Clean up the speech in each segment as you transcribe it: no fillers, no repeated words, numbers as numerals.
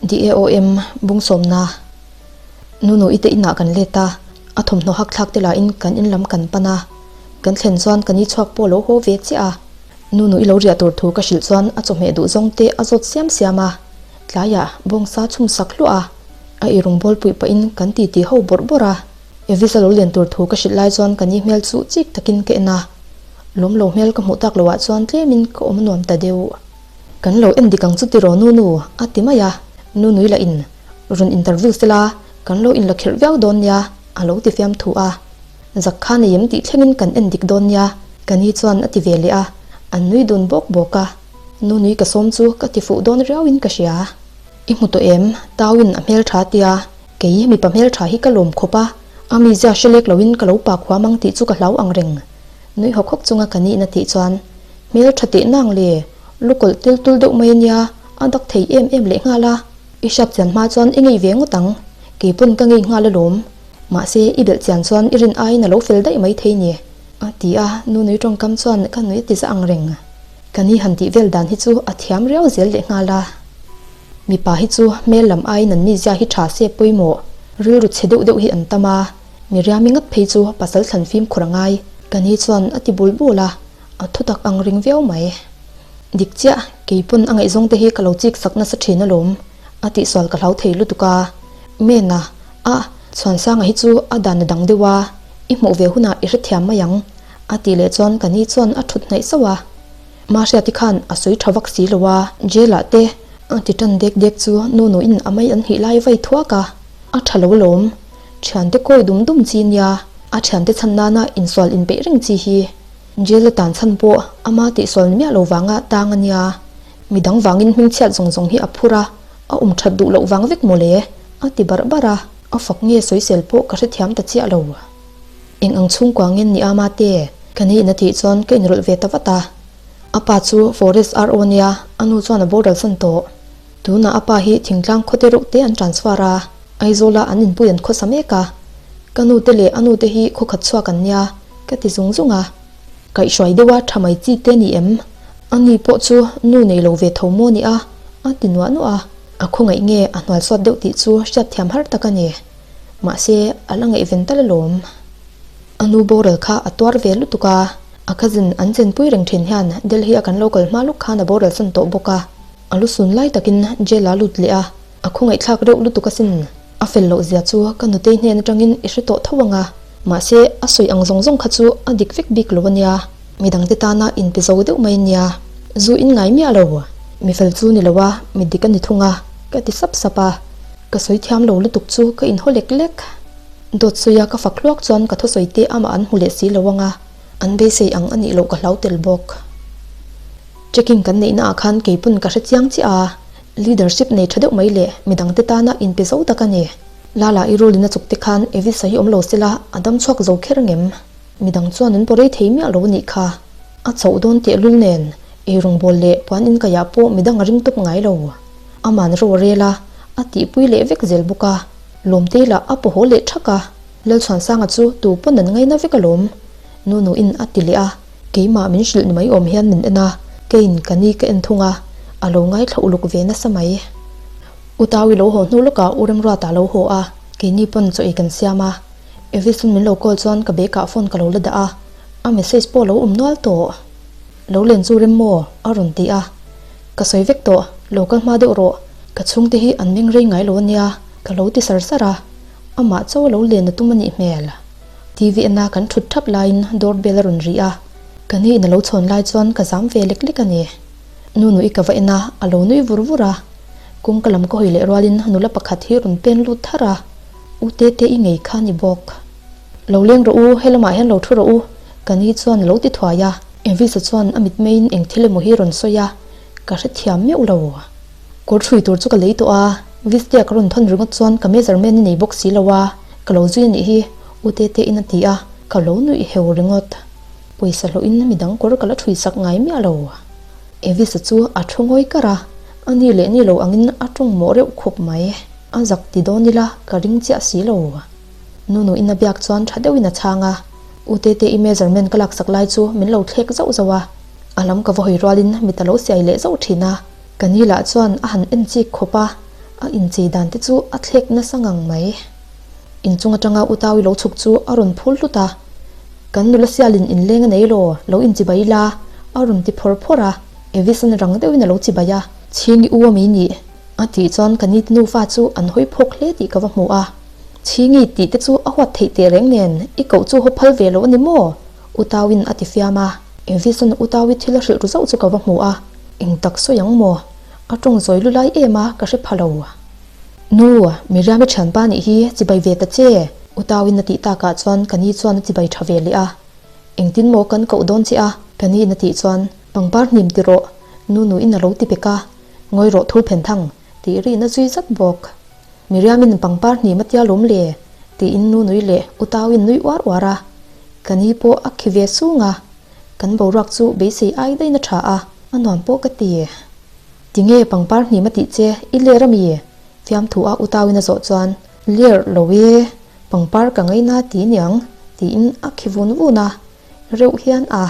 DAOM bung sawmna Nunu i te inah kan let a, a thawmhnaw hak thlak te lahin kan in lam kan pan a, kan thlen chuan ka ni chhuak pawh lo haw ve chiah a. Nunu i lo riah tur thu ka hrilh chuan a chawhmeh duh zawng te a zawt siam siam a, tlaiah bawngsa chhum sak hluah a, a i rawngbâwl puih pahin kan titi ho bawrh bawrh a. Evis a lo len tur thu ka hrilh lai chuan ka ni hmel chu chik takin ka en a, lawm lo hmel ka hmuh tak loh ah chuan tlemin ka awm nuam ta deuh. Kan lo en dik ang chu tiraw Nunu? a ti mai a, Nunui lah in rawn interview sela kan lo inla kherh viau dawn nia a lo ti fiam thu a. Zak kha nei em tih thlengin kan en dik dawn nia ka ni chuan a ti ve leh a, an nui dun bawk bawk a. Nunui ka sawm chu ka ti fuh dawn riauin ka hria. I hmu tawh em? Tauin a hmeltha tia kei mipa hmeltha hi ka lawm khawp a, a mizia hre lek loin ka lo pa khuam ang tih chu ka hlau ang reng. Nui hawk hawk chunga ka nihna tih chuan hmeltha teh nang le, lukawlh tul tul deuh mai ania, a dak thei em em leh nghal a. I hriat chian hma chuan i ngei ve ngawt ang, kei pawn ka ngei nghal alawm. Mahse i belh chian chuan i rin aiin a lo fel daih mai thei ni, a ti a, nu nui tawngkam chuan ka nui a ti za ang reng. Ka ni han tih vel dan hi chu a thiam riau zel leh nghal a. Mipa hi chu hmel lam aiin an mizia hi tha se pawimawh, rilru chhe deuh deuh hi an tam a, Miriami ngat phei chu pasal thlan fimkhur a ngai. Ka ni chuan a ti bul bul a, a thutak ang ring viau mai. Dik chiah, kei pawn a ngaihzawng te hi ka lo chik sak nasa thin alawm, a tihsual ka hlau thei lutuk a. Mena, a, Chhuansanga hi chu a dan a dang deuh a, i hmuh ve hunah i hrethiam mai ang, a tih leh chuan ka ni chuan a thut hnaih sauh a. Mahriati khan a sawi tha vak si lo a, jail ah te a ti tan dek dek chu nu nuin a mai an hih lai vai thuak a, a tha lo alawm. Thiante kawi dum dum chi nia, a thiante chhan nana insual inpeih reng chi hi. Jail a tan chhan pawh ama tihsual ni miah lo vanga tang a nia. Midang vangin hmingchhiat zawng zawng hi a phur a, a awm that duh loh vang vek mawle, a ti barh barh a. A fak nge sawisel pawh ka hrethiam ta chiah lo. Eng ang chhungkua ngen ni ama te? Ka ni in a tih chuan ka inrawlh ve ta vat a. A pa chu Forest RO nia, a nu chuan a boral san tawh. Tunah a pa hi thingtlang khawte reuh te an transfer a. Aizawla an inpui an khawsa mek a, ka nu te leh a nu te hi khaw khat chhuak an nia, ka ti zung zung a. Kaihhruai deuha tha mai chi te ni em? A ni pawh chu nu nei lo ve tho maw ni a? A ti nuah nuah a. A khawngaih nge a hnual suat deuh tih chu hriatthiam har tak a ni. Mahse, a la ngaihven tal alawm. A nu boral kha a tuar ve lutuk a, a cousin an chenpui reng thin hian Delhi a kan lo kal hma luk khan a boral san tawh bawk a. A lu sun lai takin jail a lut leh a. A khawngaihthlak reuh lutuk asin. A fel loh zia chu ka nutei hnen atangin i hre tawh tho ang a, mahse a sawi ang zawng zawng kha chu a dik vek bik lo ania, midangte tana inpe zo deuh mai ania. Zu in ngai miah lo. Mi fel chu ni lo a, mi dik a ni thung a, ka ti sap sap a. Ka sawi thiam lo lutuk chu ka inhaw lek lek. Dawt sawia ka fak hluak chuan ka thusawi te amah an hmu leh si lo ang a, an beisei ang a nih loh ka hlau tel bawk. Checking kan neihna ah khan keipawn ka hre chiang chiah a. Leadership nei tha deuh mai leh midangte tana inpe zo tak a ni. Lala i rulin a chuk te khan Evisa hi awm lo sela a dam chhuak zo kher ngem. Midang chuan an pawrei thei miah lo a nih kha. A chauh dawn tehlul nen eirawngbawl leh puan inkaiah pawh midang a ring tawp ngai lo. Aman ro a rel a, a tihpui leh vek zel bawk a. Lawmtei lah a pawhaw leh thak a. Lalchhuansanga chu tu pawn an ngaina vek alawm. Nunuin a ti leh a. Keimah min hrilh ni mai awm hian min en a, keiin ka ni ka en thung a, a lo ngaithla uluk ve nasa mai. U Tawi lo haw hnu lawkah U Remruata lo haw a, keini pawn chaw ei kan siam a. Evis-in min lo call chuan ka bag ah phone ka lo la dah a, a message pawh lo awm nual tawh. Lo len chu rem maw? a rawn ti a. Ka sawi vek tawh, lo kal hma deuh rawh, ka chhungte hi an meng rei ngai lo ania, ka lo ti sar sar a, amah chaw a lo len a tum a nih hmel. TV ena kan thut thap laiin door bell a rawn ri a, ka ni in a lo chhawn lai chuan ka zam ve lek lek a ni. Nu nui ka va en a, a lo nui vur vur a. Kawngka lam ka hawi leh rualin nula pakhat hi rawn pen lut thar a, U Tete i ngei kha ni bawk. Lo leng rawh u, helamah hian lo thu rawh u, ka ni chuan a lo ti thuai a. Elvis-a chuan a mitmeiin eng thil emaw hi rawn sawi a, ka hrethiam meuh lo. Kawr hrui tur chu ka lei tawh a, Vistea ka rawn thawn ringawt chuan ka measurement i nei bawk si lo a, ka lo zui a nih hi, U Tete in a ti a, ka lo nuih heu ringawt. Pawisa hlawhin midang kawr ka la ṭhui sak ngai miah lo. Evisa chu a thu ngawi kar a, a ni leh ni lo angin a ṭawng mawh reuh khawp mai. A zak ti dawn ila ka ring chiah si lo. Nunu in a biak chuan ṭha deuhin a chhang a, U Tete i measurement ka laksak lai chu min lo thlek zauh zauh a, a lam ka va hawi rualin mit a lo siai leh zauh ṭhin a. Ka ni lah chuan a han en chik khawp a, A inchei dan te chu a thlek nasa ngang mai. Inchung atanga u Tawi lo chhuk chu a rawn phul hlut a, Kan nula sialin inleng a nei law, lo inchibai ila, a rawn ti phawr phawr a, Evis-a'n rang deuhin a lo chibai a. Chhingi u ami nih? A tih chuan ka nite nufa chu an hawi phawk hle tih ka va hmu a. Chhingi tih te chu a huat theih teh reng nen, i koh chu haw phal ve lo a ni maw? U Tawi'n a ti fiam a. Evis-a'n u Tawi thil a hrilh ru zauh chu ka va hmu a, eng tak sawi ang maw? A tawng zawi lu lai em a, ka hre pha lo. Nu, Miriam-i thianpa nih hi chibai ve ta che, U Tauin a tih takah chuan ka ni chuan a chibai tha ve leh a. Engtin maw kan koh dawn che a? Ka niin a tih chuan, Pangpar hnim ti rawh, Nu nuin a lo ti pek a, Ngawi rawh thu phen thang, tih rihna zui zat bawk. Miriam-in pangpar hnim a tia lawm le, tiin Nu nui leh U Tauin nui uar uar a. Ka ni pawh a khi ve sung a, kan boruak chu beisei ai daih na tha a, a nuam pawh ka ti. Tinge pangpar hnim a tih che i ler ami? Fiamthu a utauin a zawh chuan, Ler lo e, pangpar ka ngaina ti niang tiin a khi vun vun a, reuh hian a,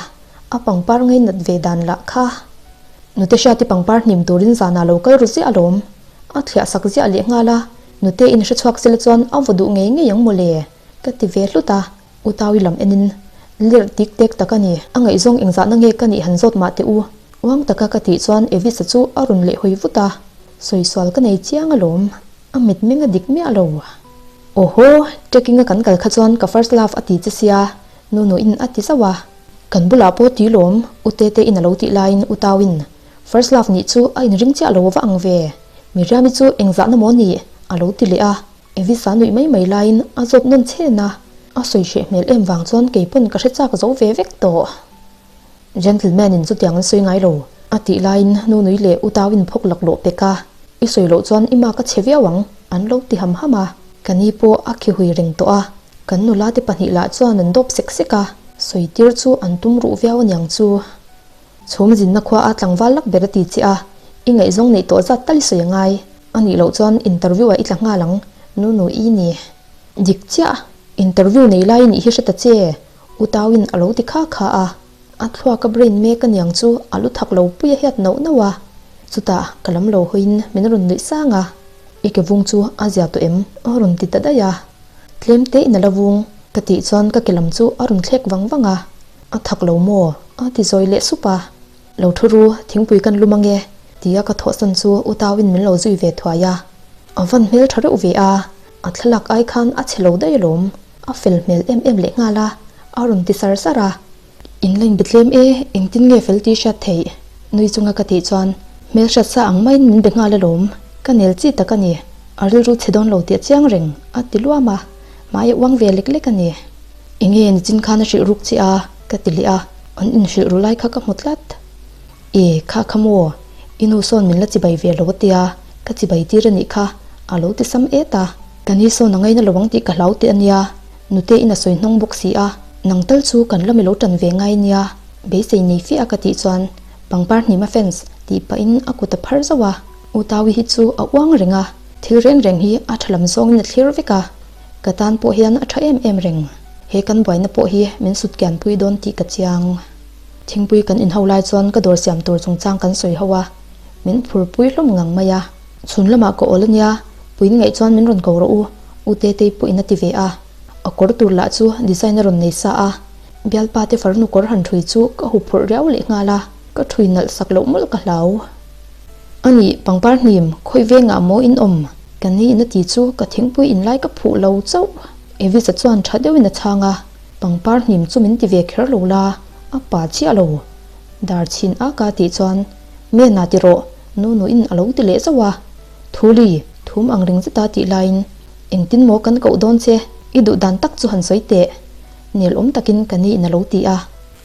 a pangpar ngainat ve dan lah kha. Nute hriati pangpar hnim turin zanah lo kal ru ziah alawm, a thliah sak ziah leh nghal a, nute in hrechhuak sela chuan a vaw duh ngei ngei ang mawle, ka ti ve hlut a. U Tawi lam enin lerh tik tek tak a ni. A ngaihzawng engzahna nge ka nih han zawt mah teh u. Uang taka ka tih chuan Evisa chu a rawn leh hawi vut a, Sawi sual ka nei chiang alawm, a mitmeng a dik miah lo. Awhaw, trekking a kan kal kha chuan ka first love a ti che sia, Nunuin a ti zauh a. Kan bulah pawh ti lawm, U Tete in a lo tih laiin U Tauin first love nih chu a inring chiah lo va ang ve, Miriami chu engzahna maw nih? a lo ti leh a. Evisa nuih mai mai laiin a zawt nawn chhen a, a sawi hreh hmel em vang chuan kei pawn ka hre chak zo ve vek tawh. Gentleman in chutiang an sawi ngai lo, a tih laiin nu nui leh u tauin phawk laklawh pek a, i sawi loh chuan i mak a chhe viau ang, an lo ti ham ham a. Ka ni pawh a khi hui reng tawh a, kan nula te pahnih lah chuan an dawp sek sek a, sawi tir chu an tum ruh viau aniang chu. Chhum zinna khua a tlangval lak ber a ti che a, i ngaihzawng neih tawh zat tal i sawi a ngai. A nih loh chuan interview ah i tla nghal ang, nu nu i ni. Dik chiah, interview nei lai nih hi hre ta che, U Tauin a lo ti kha kha a. A thluak a brain mek aniang chu a lu thak lo pui a hiat nauh nauh a. Chutah ka lam lo hawiin min rawn nuih sang a, I ke vung chu a zia tawh em? A rawn ti ta daih a. Tlem te in a la vung, ka tih chuan ka ke lam chu a rawn thlek vang vang a. A thak lo maw? A ti zawi leh sup a. Lo thu ru, thingpui kan lum ange, tia ka thawhsan chu u Tauin min lo zui ve thuai a. A van hmel tha reuh ve a, a thlalak ai khan a chhe lo daih alawm, a fel hmel em em leh nghal a, a rawn ti sar sar a. In la inbe tlem e, engtin nge fel tih hriat theih? Nui chunga ka tih chuan hmel hriat sa ang maiin min be nghal alawm, ka nel chi tak a ni, a rilru chhe dawn lo tih a chiang reng, a ti luam a, hmai a uang ve lek lek a ni. Enge nichin khan a hrilh ruk che a? ka ti leh a, an inhrilh ru lai kha ka hmu tlat. E, kha kha maw? I nu sawn min la chibai ve lo a tia, ka chibai tir a nih kha, a lo ti sam et a. Ka ni sawn a ngaina lo ang tih ka hlau teh a nia, nute in a sawi hnawng bawk si a, nang tal chu kan lam i lo tan ve ngai nia, beisei nei fiah a ka tih chuan pangpar hnima fans tih pahin a kut a phar zauh a. U Tawi hi chu a uang reng a, thil reng reng hi a tha lam zawngin a thlir vek a. Ka tan pawh hian a tha em em reng. He kan buaina pawh hi min sut kian pui dawn tih ka chiang. Thingpui kan inho lai chuan ka dawr siam tur chungchang kan sawi ho a, min phur pui hlawm ngang mai a. Chhun lamah ka awl ania, puin ngaih chuan min rawn ko rawh u, U Tetei pawhin a ti ve a. A kawr tur lah chu design a rawn nei sa a, bialpa te farnu kawr han ṭhui chu ka huphurh riau leh nghal a, ka ṭhui nalh sak loh mawlh ka hlau. A nih, pangpar hnim, khawi vengah maw in awm? Ka ni in a ti chu ka thingpui in lai ka phuh lo chauh. Evisa chuan tha deuhin a chhang a, pangpar hnim chu min ti ve kher lo la, a pa chiah lo. Dar chhin a ka tih chuan, Mena ti rawh, nu nuin a lo ti leh zauh a. Thuli, thum ang reng zeta tih laiin, Engtin maw kan koh dawn che, i duh dan tak chu han sawi teh. Nel awm takin ka ni in a lo ti a.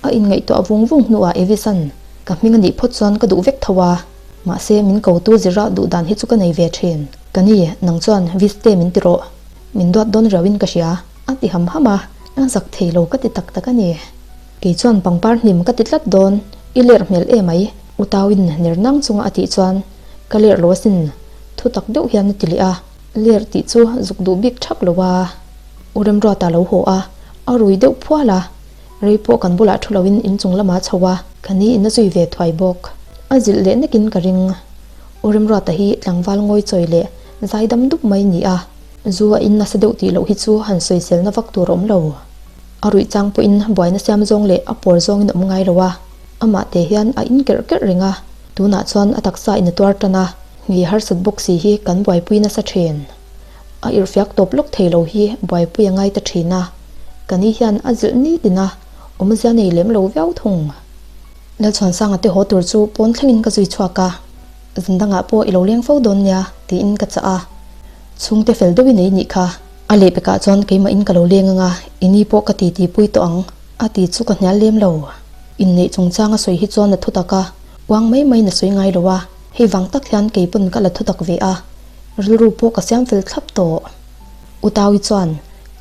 A inngaihtuah vung vung hnuah Evisan, Ka hming a nih phawt chuan ka duh vek tho a, mahse min kotu zira duh dan hi chu ka nei ve thin. Ka ni, nang chuan Viste min ti rawh. Min duat dawn riauin ka hria, a ti ham ham a, a zak thei lo ka ti tak tak a ni. Kei chuan pangpar hnim ka ti tlat dawn, i lerh hmel e mai, u Tauin ner nang chunga a tih chuan ka lerh lo asin, thu tak deuh hian a ti leh a, lerh tih chu zuk duh bik thak lo a. U Remruata lo haw a, a rui deuh phual a. Rei pawh kan bulah thu loin inchung lamah a chho a, ka ni in a zui ve thuai bawk. A zilh leh nakin ka ring. U Remruata hi tlangval ngawi chawi leh Zaidam dup mai ni a, zu a in nasa deuh tih loh hi chu han sawiselna vak tur a awm lo. A ruih chang pawhin buaina siam zawng leh a pawr zawngin a awm ngai lo a, amah te hian a in kerh kerh reng a, tunah chuan a taksa in a tuar tan a, ngei harsat bawk si hi kan buaipui nasa thin. A irhfiak tawp lawk thei lo hi buaipui a ngai ta thin a, ka ni hian a zilh nitin a, awmzia nei lem lo viau thung. Lalchhuansanga te haw tur chu pawn thlengin ka zui chhuak a, zan dangah pawh i lo leng fo dawn nia tiin ka chah a, chhungte fel deuhin ei nih kha. A lehpekah chuan keimahin ka lo leng anga i ni pawh ka titi pui tawh ang a ti chu ka hnial lem lo. Inneih chungchang a sawi hi chuan a thutak a, uang mai maiin a sawi ngai lo a, hei vang tak hian kei pawn ka la thutak ve a, rilru pawh ka siam fel thlap tawh. U Tawi chuan,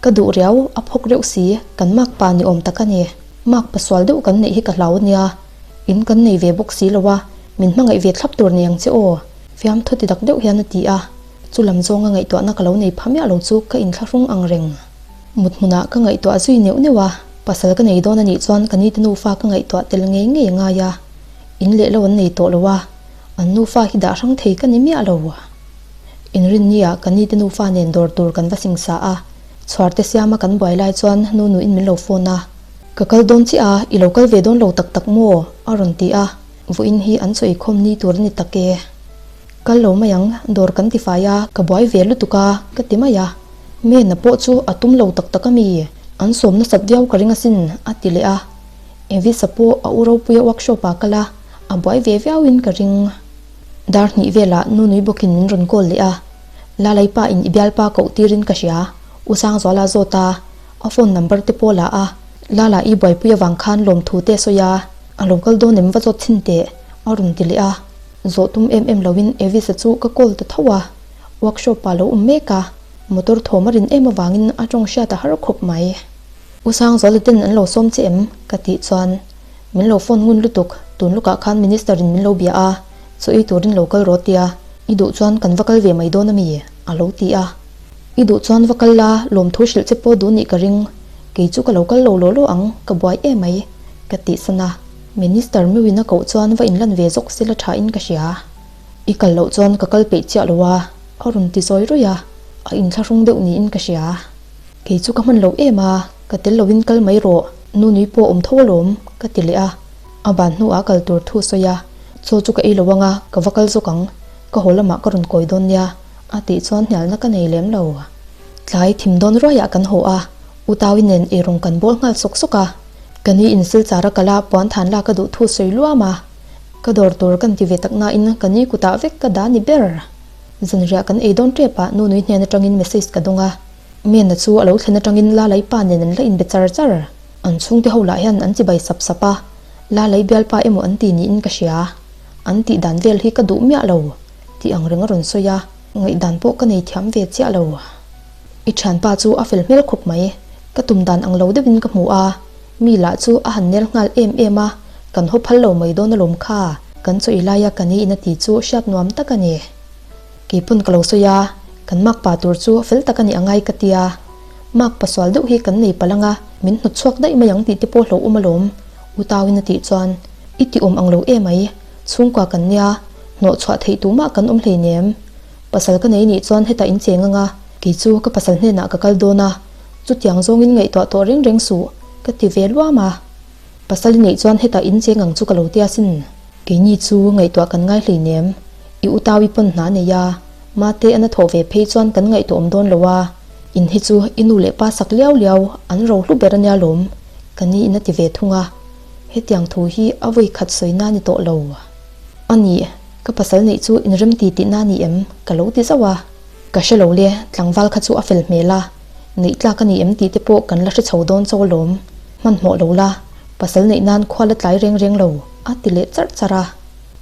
Ka duh riau, a phawk reuh si, kan makpa ni awm tak a ni. Makpa sual deuh kan neih hi ka hlau ania, in kan nei ve bawk si lo a, min hmangaih ve thlap tur nei ang che aw, fiamthu ti dak deuh hian a ti a. Chu lam zawnga ngaihtuahna ka lo nei pha miah lo chu ka inthlahrung ang reng. Mut hmunah ka ngaihtuah zui neuh neuh a, pasal ka nei dawn a nih chuan ka nite nufa ka ngaihtuah tel ngei ngei a ngai a, in leh lo an nei tawh lo a, an nufa hi dah hrang thei ka ni miah lo. Inrinnia ka nite nufa nen dawr tur kan va singsa a, chhuar te siama kan buai lai chuan Nunuin min lo phone a. Ka kal dawn chiah a, i lo kal ve dawn lo tak tak maw? a rawn ti a, vawiin hi an chaw eikhawm ni tur a ni tak e. Kal lo mai ang, dawr kan ti fai a, ka buai ve lutuk a, ka ti mai a. Mena pawh chu a tum lo tak tak a mi, an sawm nasat viau ka ring asin, a ti leh a. Evisa pawh a u ropuia workshop ah kal a, a buai ve viauin ka ring. Dar hnih velah Nunui bawkin min rawn call leh a, Lalai pa in i bialpa koh tirin ka hria, U Sangzuala zawt a, a phone number te pawh la a, Lala i buaipui avang khan lawmthu te sawi a, a lo kal dawn em va zawt chhin teh, a rawn ti leh a. Zawh tum em em loin Evis-a chu ka call ta tho a, workshop ah lo awm mek a, motor thawm a rin em avangin a tawng hriat a har khawp mai. U Sangzuala ten an lo sawm che em? ka tih chuan min lo phone ngun lutuk, tun lukah khan minister in min lo bia a, chaw ei turin lo kal rawh tia, i duh chuan kan va kal ve mai dawn ami? a lo ti a. I duh chuan va kal la, lawmthu hrilh che pawh duh nih ka ring, kei chu ka lo kal lo law law ang, ka buai em mai, ka tih san a. Minister meuhin a koh chuan va inlan ve zawk sela tha in ka hria. I kal loh chuan ka kal peih chiah lo a, a rawn ti zawi ruih a, a inthlahrung deuh niin ka hria. Kei chu ka hman lo em a, ka tel loin kal mai rawh, nu nui pawh awm tho alawm, ka ti leh a. A ban hnuah kal tur thu sawi a, chaw chu ka ei lo anga ka va kal zawk ang, ka haw lamah ka rawn kawi dawn nia, a tih chuan hnialna ka nei lem lo. Tlai thim dawn ruaiah kan haw a, U Tawi nen eirawng kan bawl nghal sawk sawk a. Ka ni in Silchar a kal a, puan than lak a duh thu sawi luam a. Ka dawr tur kan ti ve tak nain ka ni kutah vek ka dah ni ber. Zanriah kan ei dawn tep ah Nunui hnen atangin message ka dawng a. Mena chu a lo thlen atangin Lalai pa nen an la inbe char char. An chhungte ho lah hian an chibai sap sap a, Lalai bialpa emaw an ti niin ka hria. An tih dan vel hi ka duh miah lo tih ang reng a rawn sawi a, ngaihdan pawh ka nei thiam ve chiah lo. I thianpa chu a fel hmel khawp mai, ka tum dan ang lo deuhin ka hmu a, mi lah chu a han nel nghal em em a, kan haw phal lo mai dawn alawm kha, kan chaw i laia ka ni in a ti chu hriat nuam tak a ni. Keipawn ka lo sawi a, kan makpa tur chu fel tak a ni angai ka tia, makpa sual deuh hi kan nei palh anga min hnawt chhuak daih mai ang tih te pawh hlauhawm alawm, U Tauin a tih chuan i ti awm ang lo em ai, chhungkua kan nia, hnawh chhuah theih tumah kan awm hleinem. Pasal ka nei nih chuan hetah in cheng anga, kei chu ka pasal hnenah ka kal dawn a, chutiang zawngin ngaihtuah tawh reng reng suh, ka ti ve luam a. Pasal i neih chuan hetah in cheng ang chu ka lo tia sin. Keini chu ngaihtuah kan ngai hleinem, i u tau i pawn hna nei a, mate a na thawh ve phei chuan kan ngaihtuah awm dawn lo a, in hi chu i nu leh pa sak liau liau an ro hlu ber ania lawm, ka ni in a ti ve thung a, hetiang thu hi a vawi khat sawi na ni tawh lo. A nih. Ka pasal neih chu inrem ti tihna ni em? Ka lo ti zauh a. Ka hre lo le, tlangval kha chu a fel hmel a, neih tlak a ni em tih te pawh kan la hre chho dawn chauh alawm. Hmanhmawh lo la, pasal neih nan khua la tlai reng reng lo, a ti leh charh charh a.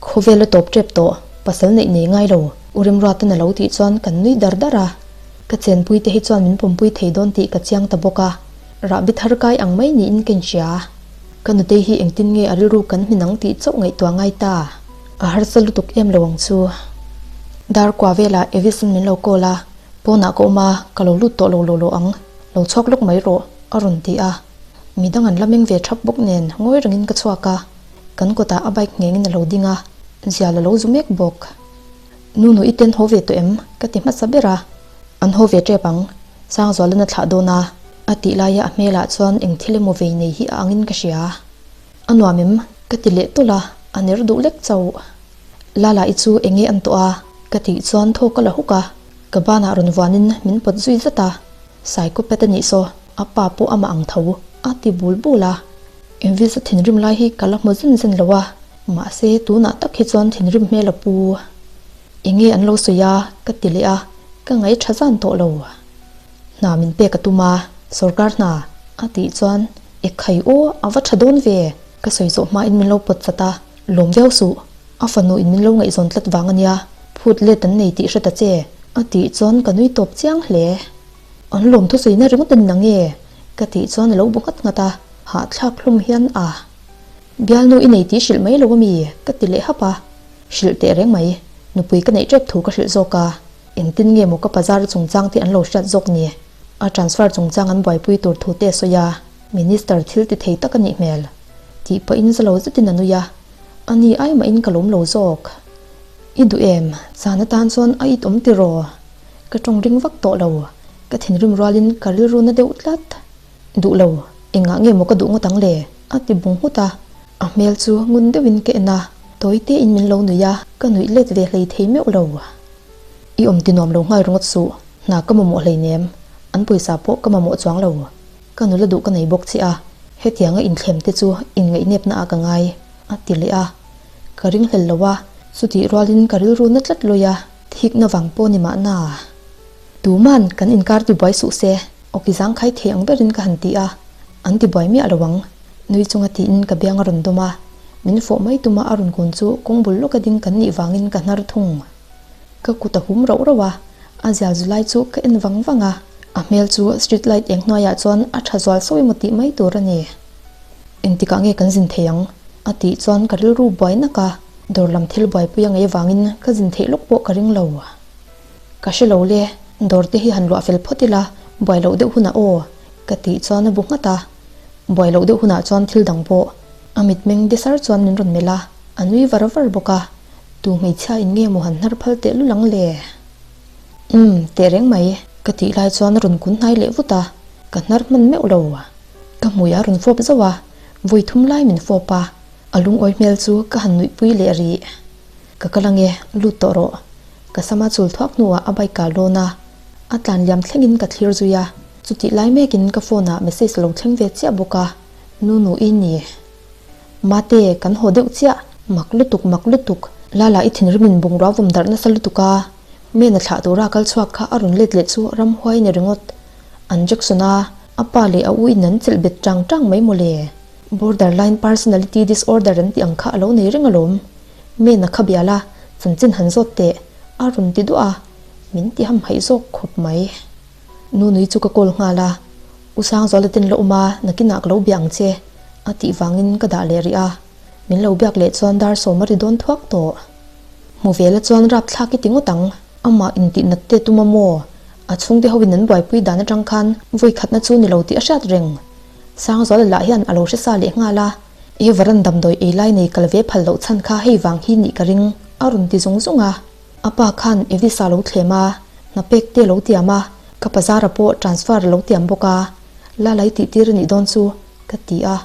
Khawvel a tawp tep tawh, pasal neih nei ngai lo, U Remruata'n a lo tih chuan kan nui dar dar a. Ka chenpui te hi chuan min pawmpui thei dawn tih ka chiang ta bawk a, rahbi thar kai ang mai niin ka inhria. Ka nutei hi engtin nge a rilru kan hmin ang tih chauh ngaihtuah ngai ta. A harsa lutuk em lo ang chu. Dar kua velah Evis-in min lo call a, pawnah ka awm a, ka lo lut tawh lo lo lo ang, lo chhuak lawk mai rawh, a rawn ti a. Midang an la meng ve thap bawk nen ngawi rengin ka chhuak a, kan kawtah a bike nghengin a lo ding a, zial a lo zu mek bawk. Nunu i ten haw ve tawh em? Ka ti hmasa ber a. An haw ve tep ang. Sangzualan a thlah dawn a, a tih laia a hmelah chuan eng thil emaw vei nei hi a angin ka hria. A nuam em? Ka ti leh tawlh a, a ner duh lek chauh. Lala i chu eng nge an tawh a? Ka tih chuan thaw ka la huk a, ka banah rawn vuanin min pawt zui zat a. Psychopath a nih saw, a pa pawh amah ang tho, a ti bul bul a. Elvis a thinrim lai hi ka la hmu zen zen lo a, mahse tunah tak hi chuan thinrim hmel a pu. Eng nge an lo sawi a? Ka ti leh a, ka ngaih tha zan tawh lo. Hna min pek a tum a, sawrkar hna a tih chuan e khai aw a va tha dawn ve, ka sawi zawh hmain min lo pawt chat a, lawm viau suh, a fanu in min lo ngaihzawn tlat vang a nia, phut let an nei tih hre ta che a tih chuan ka nui tawp chiang hle. An lawm thusawi na ringawt a ni na nge? Ka tih chuan a lo bu nghat nghat a, hahthlak hlum hian a bialnu i nei tih hrilh mai lo a mi? Ka ti leh hap a, hrilh teh reng mai, nupui ka neih tep thu ka hrilh zawk a. Engtin nge maw ka bazar chungchang te an lo hriat zawk ni? A transfer chungchang an buaipui tur thu te a sawi a, Minister thil ti thei tak a nih hmel. Tih pahin za lo zetin a nui a, a ni ai mahin ka lawm lo zawk. I duh em? Zan atan chuan a it awm tiraw? Ka tawng ring vak tawh lo, ka thinrim rualin ka rilru na deuh tlat. Duh lo, engah nge maw ka duh ngawt ang le? A ti bung nghut a, a hmel chu ngun deuhin ka en a, tawi tein min lo nuih a, ka nuih let ve hlei thei meuh lo. I awm ti nuam lo nghal ringawt suh, hna ka mamawh hleinem, an pawisa pawh ka mamawh chuang lo. Ka nula duh ka nei bawk che a, hetianga inthlem te chu inngaih-nepna ah ka ngai, a ti leh a. Ka ringhlel lo a, chutih rualin ka rilru na tlat lawi a, thikna vang pawh ni mahna. Tuman kan inkar tibuai suh se, awki zangkhai thei ang berin ka han ti a, an tibuai miah lo ang. Nui chunga tiin ka biang a rawn dawm a, min fawh mai tuma a rawn kun chu kawng bul lawka ding kan nih vangin ka hnar thung. Ka kut a hum rauh rauh a, a zial zu lai chu ka en vang vang a, a hmel chu street light eng hnuaiah chuan a tha zual sauh emaw tih mai tur a ni. Engtikah nge kan zin thei ang? a tih chuan ka rilru buai nak a, dawr lam thil buaipui a ngei avangin ka zin theih lawk pawh ka ring lo. Ka hre lo le, dawr te hi han luah fel phawt ila, buai loh deuh hunah aw, ka tih chuan a bu nghat a. Buai loh deuh hunah chuan thil dang pawh a mitmeng de sar chuan min rawn melh a, a nui var var bawk a. Tu hmeichhia in nge maw han hnar phal teh lul ang le? Umm, teh reng mai, ka tih lai chuan a rawn kun hnai leh vut a, ka hnar hman meuh lo. Ka hmui a rawn fawp zauh a, vawi thum lai min fawp a, a lungawi hmel chu ka han nuihpui leh rih. Ka kal ange, lut tawh rawh. Ka sama chul thuak hnuah a bike ah lawn a, a tlan liam thlengin ka thlir zui a, chutih lai mekin ka phone ah message lo thleng ve chiah bawk a, Nunu i ni. Mate, kan haw deuh chiah, mak lutuk mak lutuk, Lala i thinrimin bungrua vawm darh nasa lutuk a, Mena thlah tura kal chhuak kha a rawn let leh chu ramhuai ni ringawt. An Jackson a, a pa leh a u in an chelh bet tang tang mai mawle. Borderline personality disorder an tih ang kha a lo nei reng alawm. Mena kha bial a, chanchin han zawt teh, a rawn ti duah a, min ti hamhaih zawk khawp mai. Nunui chu ka call nghal a, U Sangzuala ten la awm a, nakinah ka lo bia ang che, a tih vangin ka dah leh rih a, min lo biak leh chuan dar sawm a ri dawn thuak tawh. Hmu vela chuan rapthlak i ti ngawt ang, amah intih nat te tum a maw? A chhungte hoin an buaipui dan atang khan vawi khatna chu ni lo tih a hriat reng. Sangzuala lah hian a lo hre sa leh nghal a, Evaran damdawi ei lai nei kal ve phal loh chhan kha hei vang hi nih ka ring, a rawn ti zung zung a. A pa khan Evisa lo thlem a, hna pek te lo tiam a, ka pazara pawh transfer a lo tiam bawk a, Lalai tih tir a nih dawn chu, ka ti a.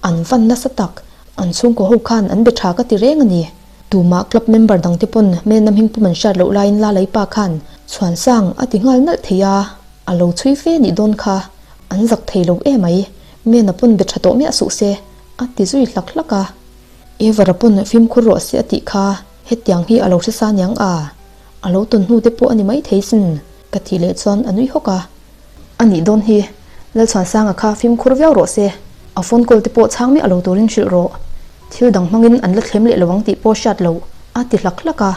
An van nasa tak, an chhungkaw ho khan an be tha ka ti reng a ni. Tumah club member dang te pawn Mena hming pum an hriat loh laiin Lalai pa khan Chhuansang a ti nghal nalh thei a, a lo chhui fe nih dawn kha, an zak thei lo emai, Mena pawn be tha tawh miah suh se, a ti zui hlak hlak a. Evara pawn fimkhur rawh se a tih kha hetiang hi a lo hre sa niang a, a lo tawn hnu te pawh a ni maithei sin, ka tih leh chuan a nui hawk a. A nih dawn hi, Lalchhuansanga kha fimkhur viau rawh se, a phone call te pawh chhang miah lo turin hrilh rawh. Thil dang hmangin an la thlem leh lo ang tih pawh hriat loh, a ti hlak hlak a.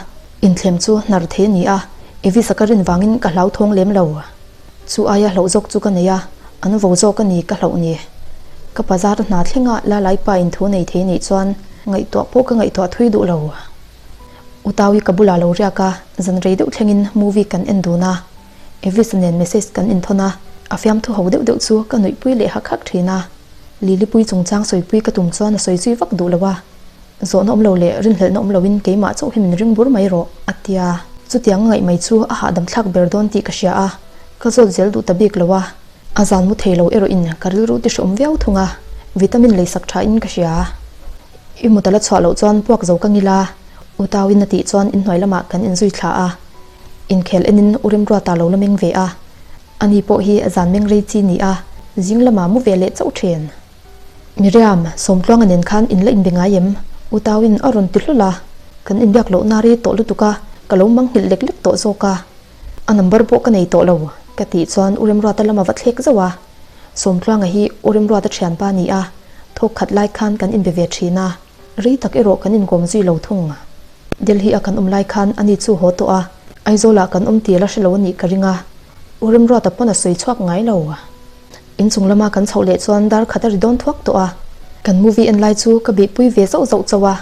Inthlem chu hnar thei a ni a, Evisa ka rin vangin ka hlauthawng lem lo. Chu aia hlauh zawk chu ka nei a, an vo zawk a ni ka hlauh ni. Ka bazar hna thlenga Lalai pa in thu nei thei nih chuan ngaihtuah pawh ka ngaihtuah thui duh lo. U Tawi ka bulah lo riak a, zan rei deuh thlengin movie kan en dun a. Evis nen message kan inthawn a, a fiamthu ho deuh deuh chu ka nuihpui leh hak hak thin a. Lilipui chungchang sawipui ka tum chuan a sawi zui vak duh lo a. Zawhna awm lo leh rinhlelhna awm loin keimah chauh hi min ring bur mai rawh, a ti a. Chutiang a ngaih mai chu a hahdam thlak ber dawn tih ka hria a, ka zawt zel duh ta bik lo a. A zan mu thei lo erawh in ka rilru ti hreawm viau thung a, vitamin lei sak tha in ka hria. I mut a la chhuah loh chuan puak zo ka ngil a, U Tau in a tih chuan inhnuai lamah kan inzui thla a. Inkhel en in U Remruata lo la meng ve a, ani pawh hi zan meng rei chi ni a, zing lamah mu ve leh chauh thin. Miriam, Sawmtluanga nen khan in la inbe ngai em? U Tau in a rawn ti hlul a, kan inbiak loh na rei tawh lutuk a, ka lo manghilh lek lek tawh zawk a. A number pawh ka nei tawh lo, ka tih chuan U Remruata lam a va thlek zauh a. Sawmtluanga hi U Remruata thianpa a ni a, thawk khat lai khan kan inbe ve thin a, rei tak erawh kan inkawm zui lo thung. Delhi a kan awm lai khan ani chu haw tawh a, Aizawlah kan awm tih la hre lo a nih ka ring a, U Remruata pawn a sawi chhuak ngai lo. Inchung lama kan chhoh leh chuan dar khat a ri dawn thuak tawh a, kan movie en lai chu ka bihpui ve zauh zauh chauh a,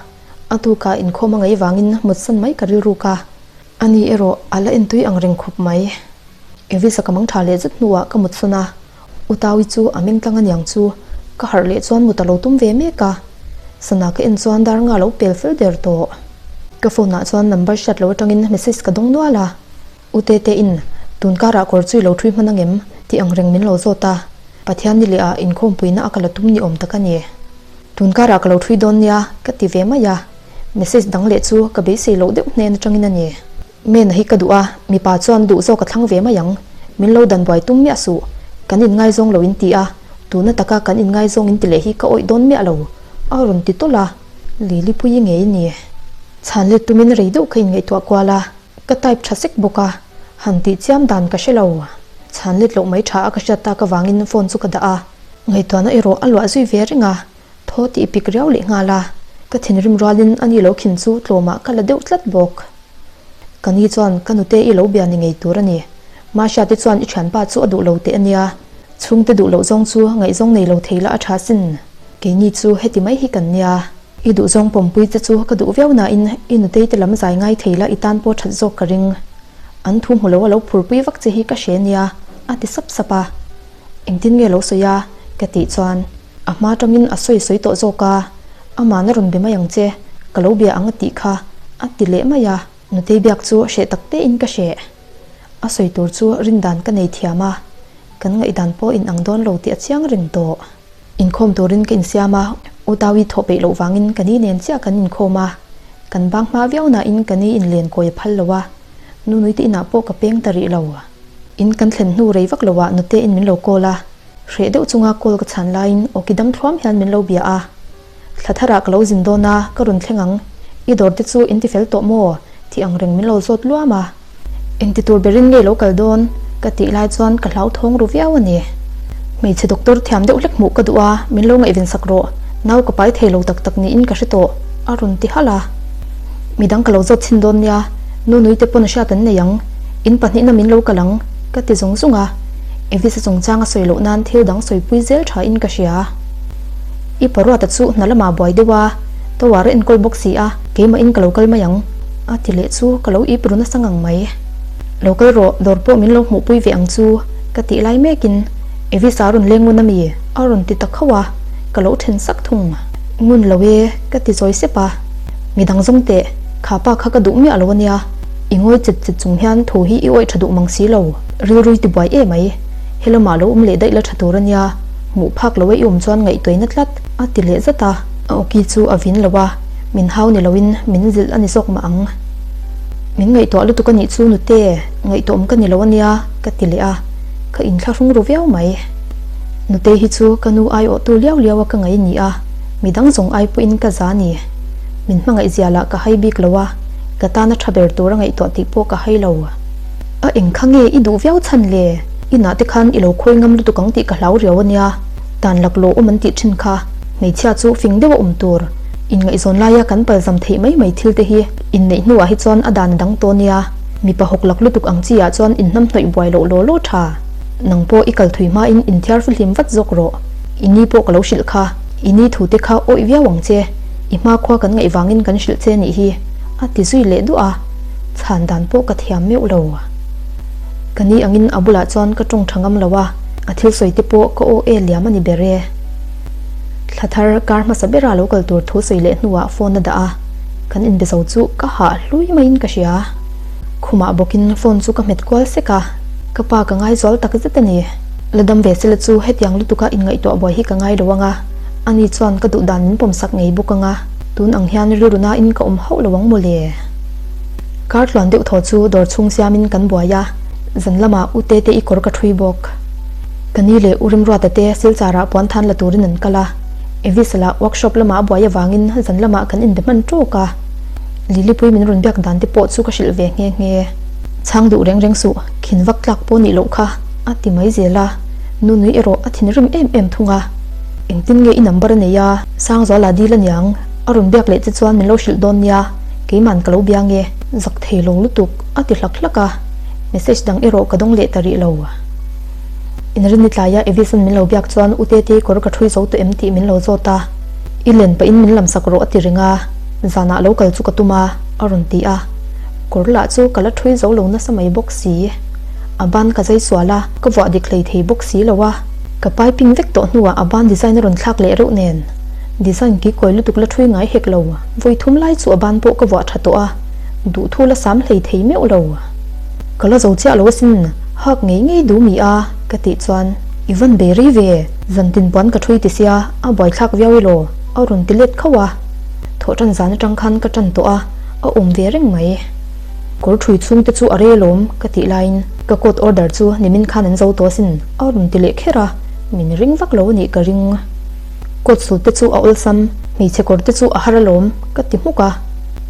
a tukah inkhawm a ngaih vangin mutsan mai ka rilruk a. A ni erawh a la entui ang reng khawp mai. Elvis-a ka mang tha leh zet hnuah ka mut sawn a, U Taui chu a meng tlang aniang chu ka harh leh chuan mut a lo tum ve mek a. Sana ka en chuan dar nga lo pel fel der tawh. Ka phone ah chuan number hriat lo atangin message ka dawng nual a, U Tete in tun karah kawr chu i lo thui hman angem tih ang reng min lo zawt a, Pathian ni leh ah inkhawmpuina a ka la tum ni awm tak a ni. Tun karah ka lo thui dawn nia ka ti ve mai a. Message dang leh chu ka beisei loh deuh hnen atangin a ni. Mena hi ka duh a, mipa chuan duh zawk a thlang ve mai ang. Min lo dan buai tum miah suh. Kan inngaizawng lo in ti a, tuna taka kan inngaizawng in ti leh hi ka awih dawn miah lo, a rawn ti tawlh a, Lilipuii ngei ni. Chhan let tumin rei deuh ka inngaihtuah kual a, ka type tha sek bawk a, han tih chiam dan ka hre lo. Chhan let loh mai tha a ka hriat tak avangin phone chu ka dah a, ngaihtuahna erawh a luah zui ve reng a. Thaw tih pik riau leh nghal a, ka thinrim rualin a ni lo khin chu tlawmah ka la deuh tlat bawk. Ka ni chuan ka nute i lo bia ni ngei tur a ni. Mahria te chuan i thianpa chu a duh lo teh a nia, chhungte duh loh zawng chu ngaihzawng nei lo thei la a tha sin. Keini chu heti mai hi kan nia. I duhzawng pawmpui che chu ka duh viau nain i nutei te lam zai ngai thei la i tan pawh that zawk ka ring. An thu hmu lo a lo phurpui vak che hi ka hre nia, a ti sap sap a. Engtin nge lo sawi a? ka tih chuan a hma tangin a sawi sawi tawh zawk a, Aman a rawn be mai ang che, ka lo bia ang a tih kha a ti leh mai a. Nutei biak chu hreh tak tein ka hreh. A sawi tur chu rindan ka nei thiam a, kan ngaihdan pawh in ang dawn lo tih a chiang reng tawh. Inkhawm turin ka insiam a, U Tawi thawh peih loh vangin ka ni nen chiah kan inkhawm a, kan bang hma viau nain ka ni in len kawi a phal lo a, Nunuite inah pawh ka peng ta rih lo. In kan thlen hnu rei vak loah nute in min lo call a, hreh deuh chunga call ka chhan laiin awki dam thluam hian min lo bia a. Thla tharah ka lo zin dawn a, ka rawn thleng ang. I dawr te chu in ti fel tawh maw? tih ang reng min lo zawt luam a. Engti tur berin nge lo kal dawn? ka tih lai chuan ka hlauthawng ru viau a ni. Hmeichhe doctor thiam deuh hlek hmuh ka duh a, min lo ngaihven sak rawh. Nau ka pai thei lo tak tak niin ka hre tawh, a rawn ti halh a. Midang ka lo zawt chhin dawn nia, nu nui te pawn hriat an nei ang, in pahnihna min lo kal ang, ka ti zung zung a. Evis a chungchang a sawi loh nan thil dang sawipui zel tha in ka hria. I paruata chu hna lamah buai deuh a, tower a enkawl bawk si a, keimah in ka lo kal mai ang, a ti leh chu ka lo ip ru nasa ngang mai. Lo kal rawh, dawr pawh min lo hmuhpui ve ang chu, ka tih lai mekin Evis a rawn leng ngun ami? a rawn ti ta khauh a, ka lo then sak thung. Ngun lo e, ka ti zawi sep a. Midang zawng teh, kha pa kha ka duh miah lo ania, i ngawi chet chet chung hian thu hi i awih tha duh mang si lo, rilrui ti buai e mai. Helamah lo awm leh daih la tha tur ania, hmuh phak lo e i awm chuan ngaihtuaina tlat, a ti leh zat a. A awki chu a vin lo a, min hau ni loin min zilh a ni zawk mah ang. Min ngaihtuah lutuk a nih chu nute, ngaihtuahawm ka ni lo ania, ka ti leh a, ka inthlahrung ru viau mai. Nutei hi chu ka nu aiawhtu liau liau a ka ngaih ni a, midang zawng ai pawhin ka za ni. Min hmangaih zia lah ka hai bik lo a, ka tana tha ber tur a ngaihtuah tih pawh ka hai lo. A eng kha nge i duh viau chhan le? Inah te khan i lo khawi ngam lutuk ang tih ka hlau riau a nia, dan laklawh awm an tih thin kha. Hmeichhia chu fing deuh a awm tur. Inngaihzawn laia kan palzam theih mai mai thil te hi inneih hnuah hi chuan a dan a dang tawh nia. Mipa hawk lak lutuk ang chi ah chuan inhnamhnawih buai loh law law tha. Nang pawh i kal thui hmain inthiar fihlim vat zawk rawh. I ni pawh ka lo hrilh kha. I ni thu te kha awih viau ang che. I hma khua kan ngaih vangin kan hrilh che nih hi, a ti zui leh duah a. Chhan dan pawh ka thiam meuh lo. Ka ni angin a bulah chuan ka tawng tha ngam lo a, a thil sawi te pawh ka aw e liam a ni ber e. Thla thar kar hmasa bera lo kal tur thu sawi leh hnuah phone a dah a, kan inbe zo chu ka hah hlui maiin ka hria. Khumah bawkin phone chu ka hmet kual sek a, ka pa ka ngaizual tak zet a ni. La dam ve sela chu hetiang lutuka inngaihtuah buai hi ka ngai lo ang a, ani chuan ka duh dan min pawmsak ngei bawk ang a, tun ang hian rilru nain ka awm hauh lo ang mawle. Kar tluan deuh thaw chu dawr chhung siamin kan buai a, zan lamah U Tete i kawr ka ṭhui bawk. Ka ni leh U Remruata te Silchar-ah puan than la turin an kal a, Evis lah workshop lamah a buai avangin zan lamah kan inbe hman ṭawk a. Lilipui min rawn biak dan te pawh chu ka hrilh ve nghe nghe. Chhang duh reng reng suh, khin vak tlak pawh nih loh kha, a ti mai zel a. Nunui erawh a thinrim em em thung a. Engtin nge i number a nei a? Sangzuala dil aniang, a rawn biak leh che chuan min lo hrilh dawn nia, keiman ka lo bia nge. Zak thei lo lutuk, a ti hlak hlak a. Message dang erawh ka dawng leh ta rih lo. Inrinni tlaia Evis-an min lo biak chuan U Tete kawr ka ṭhui zo tawh em tih min lo zawt a. I len pahin min lamsak rawh a ti reng a, zanah lo kal chu ka tum a, a rawn ti a. Kawr lah chu ka la ṭhui zo lo nasa mai bawk si. A ban ka zai sual a, ka vuah dik hlei thei bawk si lo a. Ka piping vek tawh hnuah a ban design a rawn thlak leh reuh nen. Design kikawi lutuk la ṭhui ngai hek lo. Vawi thum lai chu a ban pawh ka vuah ṭha tawh a, duhthu la sam hlei thei meuh lo. Ka la zo chiah lo asin, hak ngei ngei duh mi a, ka tih chuan, I van bei rei ve, zantin puan ka ṭhui ti sia, a buaithlak viau i law, a rawn ti let khauh a. Thawh ṭan zan aṭang khan ka ṭan tawh a, a awm ve reng mai. Kawr ṭhui chhung te chu a rei alawm, ka tih laiin ka coat order chu nimin khan an zo tawh asin, a rawn ti leh kher a, min ring vak lo a nih ka ring. Coat suit te chu a awlsam, hmeichhe kawr te chu a har alawm, ka ti hmuk a.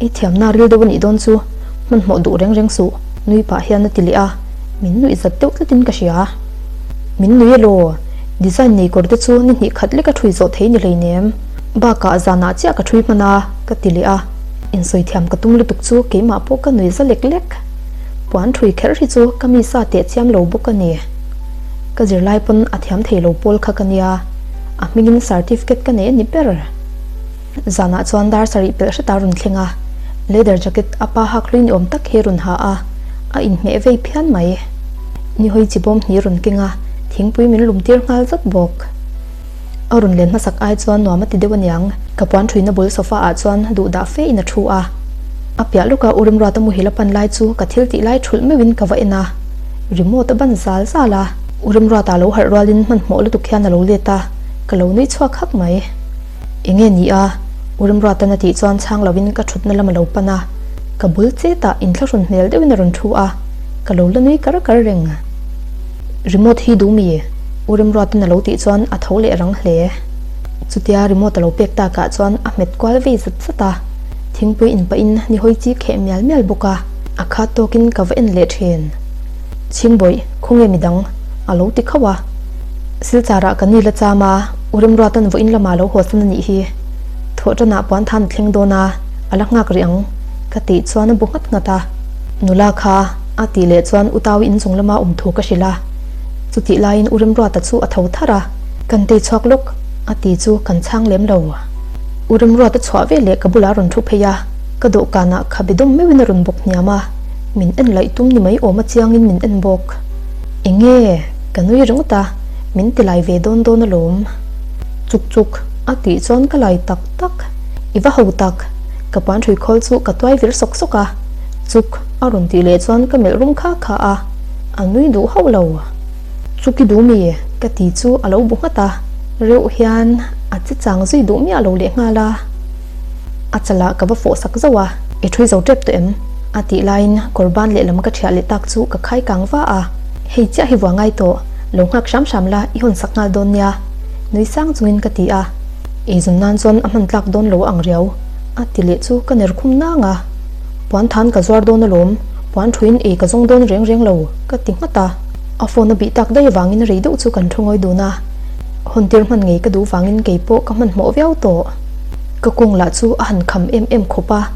I thiamna ril deuh a nih dawn chu, hmanhmawh duh reng reng suh, nui pah hian a ti leh a, min nuih zat deuh tlatin ka hria. Min nui elaw? Design nei kawr te chu ni hnih khat lek a ṭhui zawh thei ni hleinem. Bakah zanah chiah ka ṭhui hman a, ka ti leh a. Insawi thiam ka tum lutuk chu keimah pawh ka nui za lek lek. Puan ṭhui kher hi chu ka mi sa teh chiam lo bawk a ni. Ka zirlai pawn a thiam thei lo pawl kha ka nia, a hmingin certificate ka nei a ni ber. Zanah chuan dar sarih pelh hret a rawn thleng a, leather jacket a pa hak hlui ni awm tak hi a rawn ha a, a inhmeh vei phian mai. Nihawi chi bawm hnih rawn keng a, thingpui min lum tir nghal zat bawk. A rawn len hmasak ai chuan nuam a ti deuh aniang, ka puan thuina bul sofa ah chuan duh dah fe in a thu a. A piah lawka U Remruata muhil a pan lai chu ka thil tih lai thulh meuhin ka va en a, remote a ban zal zal a. U Remruata lo harh rualin hmanhmawh lutuk hian a lo let a, ka lo nui chhuak hak mai. Enge ni a? U Remruatan a tih chuan chhang lovin ka thutna lam a lo pan a, ka bul chetah inthlahrun hmel deuhin a rawn thu a, ka lo la nui kar kar reng. Remote hi duh mi? U Remruatan a lo tih chuan a tho leh rang hle. Chutia remote a lo pek takah chuan a hmet kual vei zat zat a, thingpui inpahin ni hawi chi kheh mial mial bawk a, a khat tawkin ka va en leh thin. Chhingbawih, khawnge midang? a lo ti khauh a. Silchar-ah ka ni la cham a, U Remruatan vawiin lamah lo haw san a nih hi. Thawhṭanah puan than a thleng dawn a, a la nghak rih ang, ka tih chuan a bu nghat nghat a. Nula kha a tih leh chuan U Tawi inchung lama awm thu ka hrilh a. Chutih laiin U Remruata chu a tho tharh a, Kan tei chhuak lawk, a ti chu kan chhang lem lo. U Remruata chhuah veleh ka bulah a rawn thu phei a, ka dawhkanah khabe dawm meuhin a rawn bawk hniam a, min en laih tum ni mai awm a chiangin min en bawk. Enge? Ka nui ringawt a, min ti lai ve dawn dawn alawm. Chuk chuk, a tih chuan ka lai tak tak. I va ho tak, ka puan hrui khawl chu ka tuai vir sawk sawk a. Chuk, a rawn tih leh chuan ka melh rum kha kha a, a nui duh hauh lo. Chuk i duh mi? Ka ti chu a lo bu nghat a, reuh hian a che chang zui duh miah lo leh nghal a. A chalah ka va fawh sak zauh a, I ṭhui zo ṭep tawh em? A tih laiin kawr ban lehlam ka ṭhiah leh tak chu ka khai kang va a, Hei chiah hi vua ngai tawh, lo nghak hram hram la i hawn sak nghal dawn nia, nui sang chungin ka ti a. Eizawn nan chuan a hman tlak dawn lo ang riau, a ti leh chu ka ner khum nang a. Puan than ka zuar dawn alawm, puan ṭhuin ei ka zawng dawn reng reng lo, ka ti nghat a. A phone a bih tak daih avangin rei deuh chu kan ṭhu ngawi dun a, hawn tir hman ngei ka duh vangin keipawh ka hmanhmawh viau tawh. Ka kawng lah chu a han kham em em khawp a,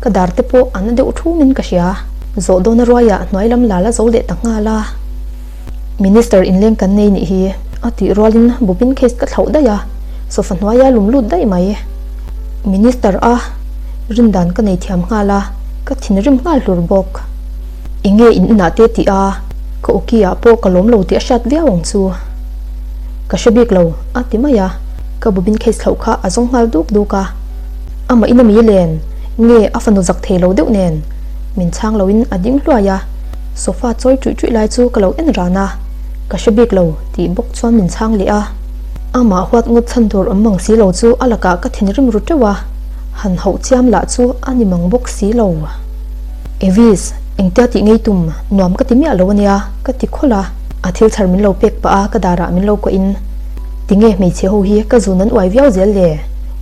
ka dar te pawh a na deuh thumin ka hria. Zawh dawna ruaiah hnuai lam la la zo leh ta nghal a. Minister inleng kan nei nih hi a tih rualin bobin case ka thlauh daih a, sofa hnuaia lum lut daih mai. Minister a rindan ka nei thiam nghal a, ka thinrim nghal hlur bawk. Enge in inah te tih a, ka awki ah pawh ka lawm lo tih a hriat viau ang chu. Ka hre bik lo a ti mai a. Ka bobin case thlauh kha a zawng nghal duk duk a. Amah in a mi len nge a fanu zak thei lo deuh nen min chhang loin a ding hluai a, sofa chawi ṭuih ṭuih lai chu ka lo en ran a, ka hre bik lo tih bawk chuan min chhang leh a. Amah huat ngawt chhan tur awm mang si lo chu a lakah ka thinrim ru ṭeuh a, han hauh chiam lah chu a ni mang bawk si lo. Evis, engtia tih ngei tum nuam ka ti miah lo ania ka ti khawlh a, a thil chhar min lo pek pah a ka darah min lo kuahin Tinge hmeichhe ho hi ka zun an uai viau zel le?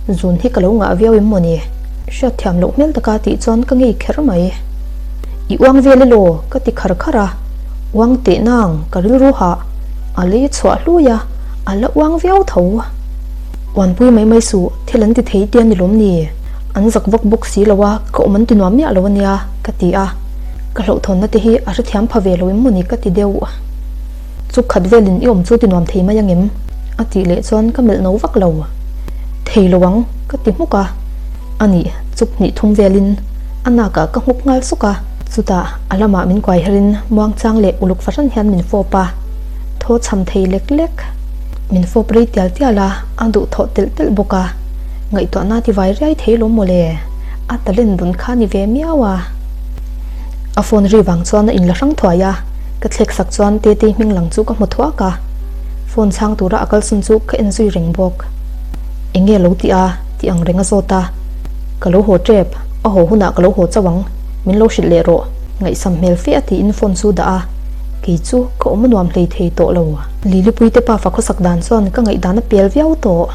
Zun hi ka lo ngah viau em mawni? Hriatthiam loh hmel taka tih chuan ka ngei kher mai. I uang vel elaw? ka ti khar khar a. Uang teh nang, ka rilru hah. A lei chhuah hlui a, a la uang viau tho. Uanpui mai mai suh, thil an ti thei tia ni lawm ni? An zak vak bawk si lo a, ka awm an ti nuam miah lo ania, ka ti a. Ka hlauhthawnna te hi a hrethiam pha ve lo em mawni ka ti deuh. Chuk khat velin i awm chu ti nuam thei mai angem? A tih leh chuan ka melh no vak lo. Thei lo ang, ka ti hmuk a. A nih, chuk hnih thum velin a nakah ka nghuk nghal suk a. Chutah a lamah min kuai herin muangchang leh uluk fahran hian min fawp a. Thaw chham thei lek lek. Min fawp rei tial tial a, a duhthawh telh telh bawk a. Ngaihtuahna ti vai riai thei lo mawle. A talent dun kha ni ve miau a. A phone ri vang chuan a inla hrang thuai a. Ka thlek sak chuan Tetei hming lang chu ka hmu thuak a, phone chhang tura a kalsawn chu ka en zui reng bawk. Enge lo tih a? tih ang reng a zawt a. Ka lo haw tep, a haw hunah ka lo haw chauh ang, min lo hrilh leh rawh, ngaihsam hmel fe a tiin phone chu dah a, kei chu ka awm a nuam hlei thei tawh lo. Lilipui te pa fa khawsak dan chuan ka ngaihdan a pel viau tawh.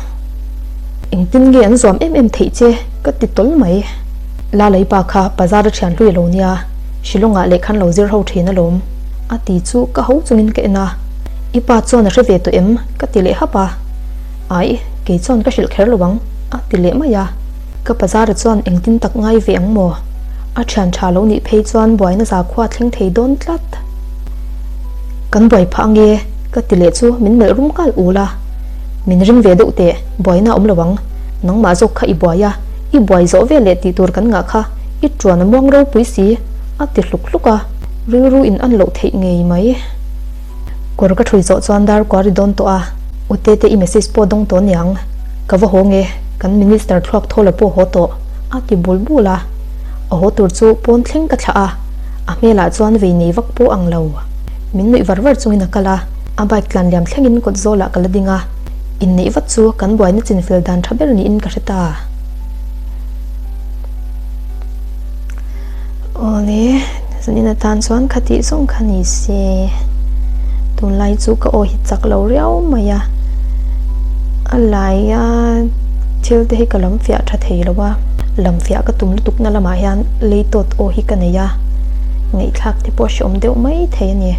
Engtin nge an zuam em em theih che? ka ti tawl mai. Lalai pa kha bazar a thian hlui lo nia. Shillong-ah lehkhan lo zir ho thin alawm, a ti chu ka ho chungin ka en a. I pa chuan a hre ve tawh em? ka ti leh hap a. Aih, kei chuan ka hrilh kher lo ang, a ti leh mai a. Ka pazara chuan engtin tak ngai ve ang maw? A thian tha lo nih phei chuan buaina zakhua thleng thei dawn tlat. Kan buai phah ange, ka ti leh chu min melh rum nghal ul a. Min ring ve deuh teh, buaina a awm lo ang. Nangmah zawk kha i buai a, i buai zawh ve leh tih tur kan ngah kha. I tuan a muang ropui si, a ti hluk hluk a, rilru in an loh theih ngei mai. Kawr ka thui zawh chuan dar kua ri dawn tawh a, U Tete i message pawh dawng tawh niang, ka va haw nge, kan minister thluak thaw la pawh haw tawh, a ti bul bul a. A haw tur chu pawn thleng ka thlah a, a hmelah chuan vei nei vak pawh ang lo. Min nuih var var chungin a kal a, a bike tlan liam thlengin kawt zawlah ka la ding a, inneih vat chu kan buaina chinfel dan tha ber niin ka hre ta. Awle, zanin atan chuan kha tih zawng kha ni se. Tunlai chu ka aw hi chak lo riau mai a. A laia thil te hi ka lam fiah tha thei lo a. Lam fiah ka tum lutuk na lamah hian lei tawt aw hi ka nei a. Ngaihthlak te pawh a hreawm deuh mai thei a ni.